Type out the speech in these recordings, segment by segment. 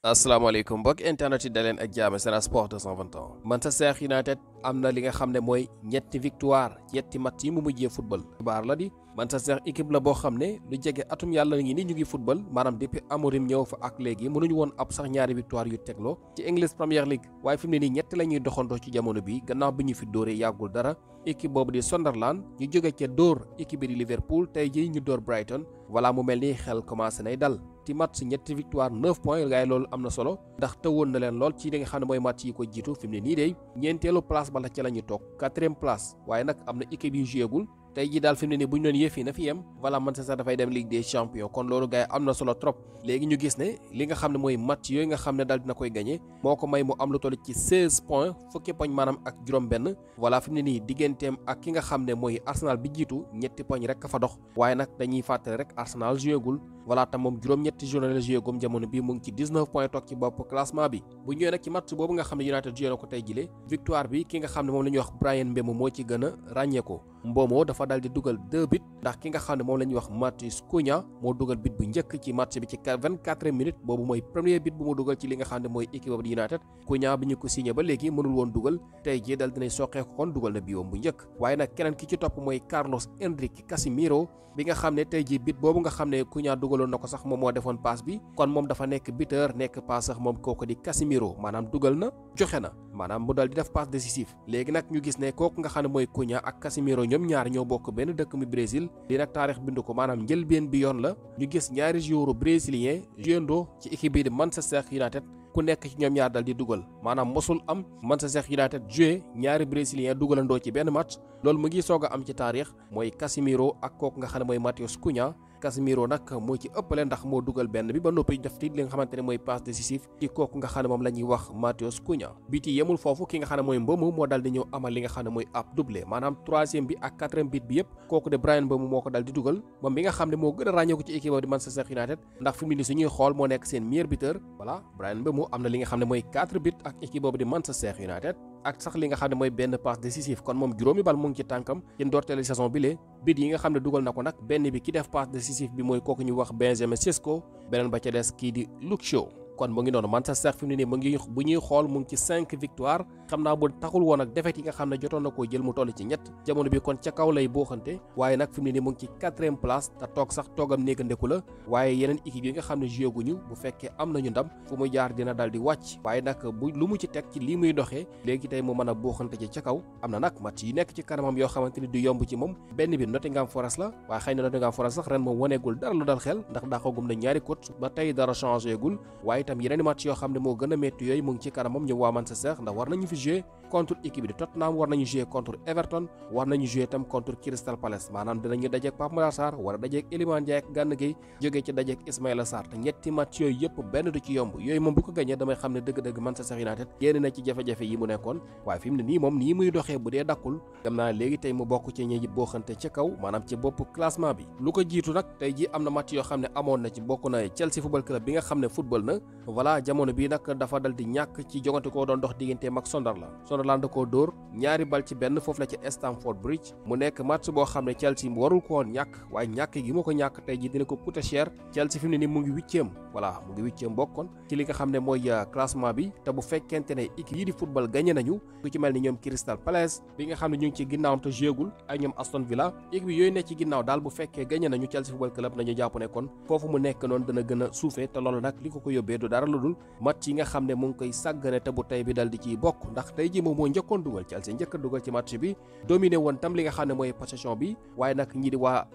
asalaamaaleykum mbokk internet yi daleen ak jaame Sen Sport 221 Manchester United am na li nga xam ne mooy ñetti victoire ñetti match yi mu mujjee football xibaar la di Manchester équipe la boo xam ne lu jege atum yàlla ngi ni ñu ngi football maanaam depuis Amorim ñëw fa ak léegi mënuñu woon ab sax ñaari victoire yu tegloo ci English Premier League waaye fi mu ne nii ñetti la ñuy doxandoo ci jamono bi gannaaw bi ñu fi dóoree yàggul dara équipe boobu di Sunderland ñu jóge ca dóor équipe bi di Liverpool tey jii ñu dóor Brighton voilà mu mel ni xel commencé nay dal ci match ñetti victoire 9 points gaay loolu am na solo ndax tëwoon na leen lool ci li nga xam ne mooy match yi ko jiitu fi mu ne nii de ñeenteelu place bala ca la ñu toog 4e place waaye nag am na équipe yu jouégul tey jii daal fi mu ne nii bu ñu doon yëf yi na fi yem voilà Manchester dafay dem Ligue des Champions kon loolu gaay am na solo trop léegi ñu gis ne li nga xam ne mooy match yooyu nga xam ne daal dina koy gagné moo ko may mu am lu toll ci 16 points fukki poñ maanaam ak juróom-benn voilà fi mu ne nii digganteem ak ki nga xam ne mooy Arsenal bi jiitu ñetti poñ rek ka fa dox waaye nag dañuy fàttali rek Arsenal jouégul voilà tam moom juróom-ñetti journée la joué gum jamono bi mu ngi ci 19 points toog ci bopp classement bi bu ñëwee nag ci match boobu nga xam ne United joué na ko tey jile victoire bi ki nga xam ne moom la ñuy wax Bryan Mbeumo moo ci gën a ràññeeko Mbeumo dafa daal di dugal 2 buts ndax ki nga xam ne moom la ñuy wax Matheus Cunha moo dugal but bu njëkk ci match bi ci 24e minute boobu mooy premier but bu mu dugal ci li nga xam ne mooy équipe bi di United Cunha bi ñu ko signé ba léegi mënul woon dugal tey jii dal dinay soqeeku kon dugal na biwoom bu njëkk waaye nag keneen ki ci topp mooy Carlos Enrique Casemiro bi nga xam ne tey jii bit boobu nga xam ne Cunha dugaloon na ko sax moom moo defoon passe bi kon moom dafa nekk buteur nekk passeur moom kooku di Casemiro maanaam dugal na joxe na maanaam mu dal di def passe décisif léegi nag ñu gis ne kooku nga xam ne mooy Cunha ak Casemiro ñoom ñaar ñoo bokk benn dëkk mi Brésil li nag taarix bindu ko maanaam njëlbeen bi yoon la ñu gis ñaari joueurs brésilien jouendoo ci équipe bi di Manchester United ku nekk ci ñoom ñaar dal di dugal maanaam mosul am Manchester United joué ñaari brésilien dugalandoo ci benn match loolu mu ngi soog a am ci taarix mooy Casemiro ak kooku nga xam ne mooy Matheus Cunha Casemiro nag moo ci ëppale ndax moo dugal benn bi ba noppi def ti li nga xamante ne mooy passe décisif ci kooku nga xam ne moom la ñuy wax Matheus Cunha biti yemul foofu ki nga xam ne mooy Mbeumo moo dal di ñëw amal li nga xam ne mooy ab doublé maanaam 3e bi ak 4e bit bi yëpp kooku de Bryan Mbeumo moo ko dal di dugal moom bi nga xam ne moo gën a ràññeeku ci équipe di Manchester United ndax fi mu ne suñuy xool moo nekk seen meilleur buteur voilà Bryan Mbeumo am na li nga xam ne mooy 4 buts ak équipe boobu di Manchester United ak sax li nga xam ne mooy benn passe décisif kon moom juróomi bal mu ngi ci tànkam ci ndorteelu saison bi lee bit yi nga xam ne dugal na ko nag benn bi ki def passe décisif bi mooy kooku ñu wax Benjamin Sesko beneen ba ca des kii di Luke Shaw kon mu ngi noonu Manchester fi mu ne nii mu ngi bu ñuy xool mu ngi ci 5 victoire xam naa bu taxul woon ak défaite yi nga xam ne jotoon na koo jël mu toll ci ñett jamono bi kon ca kaw lay booxante waaye nag fi mu ne nii mu ngi ci 4e place te toog sax toogam néegandeku la waaye yeneen équipe yi nga xam ne joué guñu bu fekkee am nañu ndam fu mu jaar dina daal di wàcc waaye nag bu lu mu ci teg ci lii muy doxee léegi tey mu mën a booxante ci ca kaw am na nag match yi nekk ci kanamam yoo xamante ni du yomb ci moom benn bi Nottingham Forest la waaye xëy na Nottingham Forest sax ren moom waneegul dara lu dal xel ndax dàqagum na ñaari coach ba tey dara changé gul waaye itam yeneen match yoo xam ne moo gën a métti yooyu mu ngi ci kanamam ñoom waa Manchester ndax war nañu fi jouer contre équipe bi di Tottenham war nañu jouer contre Everton war nañu jouer tam contre Crystal Palace maanaam dinañu dajeek Pape Matar Sarr war a dajeek Iliman Ndiaye ak Gana Gueye jógee ci dajeek Ismaïla Sarr te ñetti match yooyu yëpp benn du ci yomb yooyu moom bu ko gañee damay xam ne dëgg-dëgg Manchester United génn na ci jafe-jafe yi mu nekkoon waaye fi mu ne nii moom nii muy doxee bu dee dakkul dem naa léegi tey mu bokk ci ñi boo xante ca kaw maanaam ci bopp classement bi lu ko jiitu nag tey ji am na match yoo xam ne amoon na ci bokk na Chelsea football club bi nga xam ne football na voilà jamono bi nag dafa dal di ñàkk ci jogante koo doon dox digganteem ak Sunderland da koo dóor ñaari bal ci benn foofu la ci Stamford Bridge mu nekk match boo xam ne Chelsea warul ko woon ñàkk waaye ñàkk gi ma ko ñàkk tey ji dina ko coûter cher Chelsea fi mu ne ni mu ngi 8e voilà mu ngi 8e bokkoon ci li nga xam ne mooy classement bi te bu fekkente ne équipe yi di football gagné nañu ku ci mel ni ñoom Crystal Palace bi nga xam ne ñu ngi ci ginnaawam te jéegul ak ñoom Aston Villa équipe yooyu nekk ci ginnaaw daal bu fekkee gagné nañu Chelsea football club nañu jàpp ne kon foofu mu nekk noonu dana gën a suufee te loolu nag li ko yóbbee du dara lu dul match yi nga xam ne mu ngi koy sàggane te bu tey bi dal di ciy bokk ndax tey ji moom moo njëkkoon dugal Chelsea njëkk a dugal ci match bi dominé woon tam li nga xam ne mooy possession bi waaye nag ñi di waa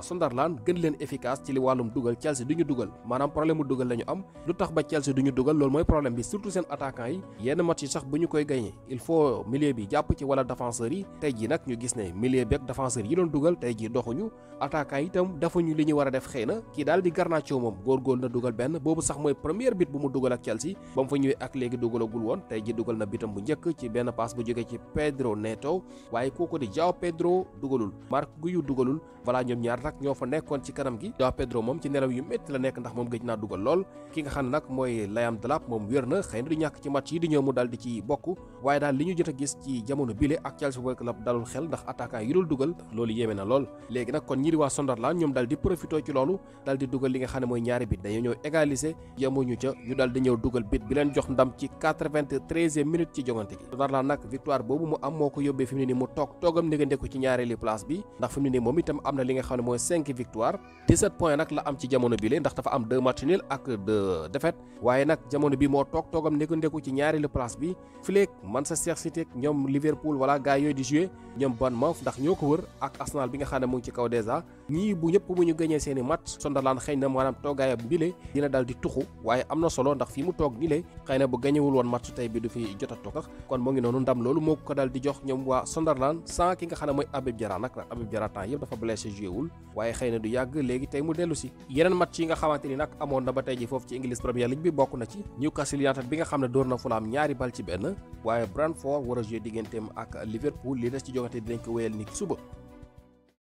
Sunderland gën leen efficace ci li wàllum dugal Chelsea du ñu dugal maanaam problème mu dugal la ñu am lu tax ba Chelsea du ñu dugal loolu mooy problème bi surtout seen attaquant yi yenn match yi sax bu ñu koy gagné il faut milieu bi jàpp ci wala défenseurs yi tey ji nag ñu gis ne milieu bi ak défenseurs yi doon dugal tey ji doxuñu attaquant yi itam defuñu li ñu war a def xëy na kii daal di Garnacho moom góorgóorlu na dugal benn boobu sax mooy première bit bu mu dugal ak Chelsea ba mu fa ñëwee ak léegi dugalagul woon tey ji dugal na bitam bu njëkk ci benn passe bu jógee ci Pedro Neto waaye kooku di João Pedro dugalul Marc Guiu dugalul voilà ñoom ñaar nag ñoo fa nekkoon ci kanam gi. Joao Pedro moom ci nelaw yu métti la nekk ndax moom gëj naa dugal lool. ki nga xam ne nag mooy Liam Delap moom wér na xëy na du ñàkk ci match yi di ñëw mu dal di ci bokk waaye daal li ñu jot a gis ci jamono bile ak Chelsea Football Club dalul xel ndax attaquant yi dul dugal loolu yéeme na lool. léegi nag kon ñi di waa Sunderland ñoom dal di profité ci loolu dal di dugal li nga xam ne mooy ñaari bit dañoo ñëw égaliser yemuñu ca ñu dal di ñëw dugal bit bi leen jox ndam ci 93e minute ci jongante gi. Sunderland nag victoire boobu mu am moo ko yóbbee fi mu ne nii mu toogam négandeku ci ñaareeli place bi ndax fi mu ne nii moom itam am na li nga xam ne mooy 5 victoire 17 points nag la am ci jamono bile ndax dafa am 2 match nul ak 2 défaite waaye nag jamono bi moo toogam négandeku ci ñaareelu place bi fileeg Manchester City ñoom Liverpool wala gars yooyu di jouer ñoom Bournemouth ndax ñoo ko wër ak Arsenal bi nga xam ne mu ngi ci kaw dèjà ñii bu ñëpp bu ñu gëñee seeni match Sunderland xëy na maanaam toogaayam bile dina dal di tuxu waaye am na solo ndax fii mu toog nii le xëy na bu gañewul woon match tey bi du fi jot a toog kon moo ngi noonu ndam loolu moo ko dal di jox ñoom waa Sunderland sans ki nga xam ne mooy Habib Diarra nag Habib Diarra temps yëpp dafa blessé joué wul waaye xëy na du yàgg léegi tey mu dellu si yeneen match yi nga xamante ni nag amoon na ba tey ji foofu ci English Premier League bi bokk na ci Newcastle United bi nga xam ne door na Fulham ñaari bal ci benn waaye Brentford war a joué digganteem ak Liverpool li des ci jogante dinañ ko wéyal ni suba